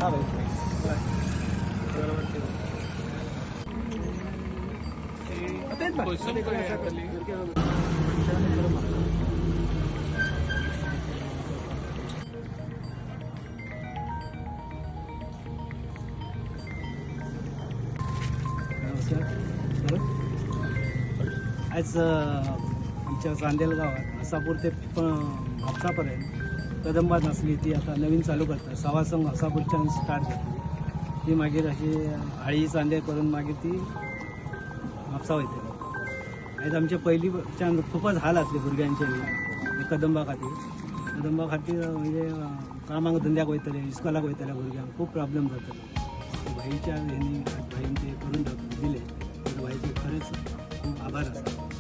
हा भाई. तेच भाई. नमस्कार. बरं. आज आमच्या चांदेल गावात हसापूर ते म्हापसापर्यंत कदंबा नासली, ती आता नवीन चालू करतात. सवासंग हसापूरच्यान स्टार्ट जातली ती, मागीर अशी आळी चांदेल करून मागीर ती म्हापसा वयतली. आयज आमचे पयलींच्यान खूपच हाल आसले भुरग्यांचे बी कदंबा खातीर. कदंबा खातीर म्हणजे कामाक धंद्याक वयतले, इस्कॉलाक वयतल्या भुरग्यांक खूब प्रॉब्लेम जातलो. भाईच्या हेनी, भाईन ते करून दिले तर भाईचे खरेंच खूब आभार आसा.